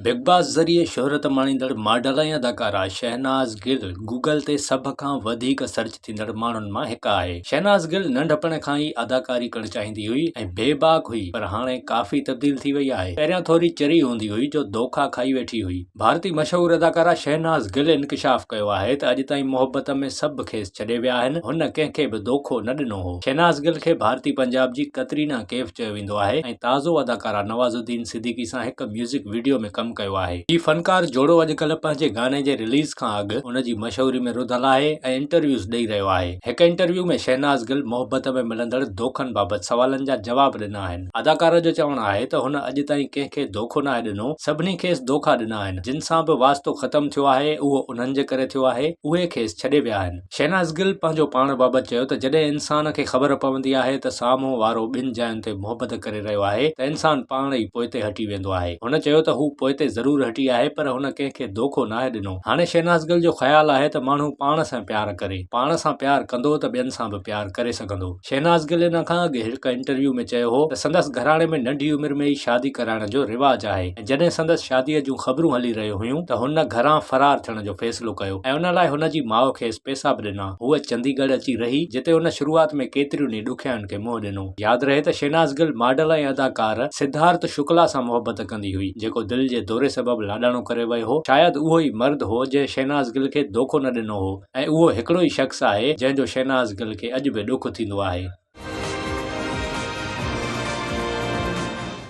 Big باس ذريعي شهرت ماڻيندڙ ماڊل ۽ اداڪارا شهناز گل گوگل تي سڀ کان وڌيڪ سرچ ٿيندڙ ماڻهن مان هڪ آهي. شهناز گل ننڍپڻ کان ئي اداڪاري ڪرڻ چاهيندي هئي ۽ بي باڪ هئي پر هاڻي ڪافي تبديل ٿي وئي آهي. پهريان ٿوري چري هوندي هئي جو دوکا کائي ويٺي هئي. ڀارتي مشهور اداڪارا شهناز گل انڪشاف ڪيو آهي ته اڄ تائين محبت ۾ سڀ کيس ڇڏي ويا آهن، هن ڪنهن کي به دوکو نه ڏنو هو. شهناز گل کي ڀارتي پنجاب جي ڪترينا ڪيف چيو ويندو آهي ۽ تازو اداڪارا نواز الدين صديقي سان هڪ ميوزڪ وڊيو ۾ ڪم ڪيو آهي. هي فنڪار جوڙو اڄڪلهه پنهنجي گاني جي رليز کان اڳ ان جي مشهوري ۾ رڌل آهي ۽ انٽرويوز ڏئي رهيو آهي. هڪ انٽرويو ۾ شهناز گل محبت ۾ ملندڙ دوکن بابت سوالن جا جواب ڏنا آهن. اداڪاره جو چوڻ آهي ته هن اڄ تائين ڪنهن کي دوکو ناهي ڏنو، سڀني کيس دوکا ڏنا آهن، جن سان به واسطو ختم ٿيو آهي اهو انهن جي ڪري ٿيو آهي، اهي کيس ڇڏي ويا آهن. شهناز گل پنهنجو پاڻ بابت چيو ته جڏهن انسان کي خبر پوندي آهي ته سامهون وارو ٻن جاين تي محبت ڪري رهيو آهي ته انسان پاڻ ئي پوئتي هٽي ويندو آهي. هن چيو ته هو پوئتي ضرور هٽي آهي پر هن ڪنهن کي دوکو ناهي ڏنو. هاڻي شهناز گل جو خيال آهي ته ماڻهو پاڻ سان پيار ڪري. پاڻ سان پيار ڪندو ته ٻين سان به پيار ڪري سگهندو. شهناز گل ان کان اڳ هڪ انٽرويو ۾ چيو هو ته سندس گهراڻي ۾ ننڍي عمر ۾ ئي شادي ڪرائڻ جو رواج آهي ۽ جڏهن سندس شاديء جون خبرون هلي رهيون هيون ته هن گهران فرار ٿيڻ جو فيصلو ڪيو ۽ ان لاء هن جي ماء کيس پئسا به ڏنا. هوء چنديڳڙهه اچي رهي، جتي هن شروعات ۾ ڪيتريون ئي ڏکيائين کي منهن ڏنو. ياد رهي ته شهناز گل ماڊل ۽ اداڪار سڌارٿ شڪلا سان محبت ڪندي هئي، جيڪو دل جي دوري سبب لاڏاڻو ڪري ويو هو. شايد اهو ئي مرد هو، جنهن شهناز گل کي دوکو نه ڏنو هو ۽ اهو هڪڙو ئي شخص آهي، جنهن جو شهناز گل کي اڄ به ڏک ٿيندو آهي.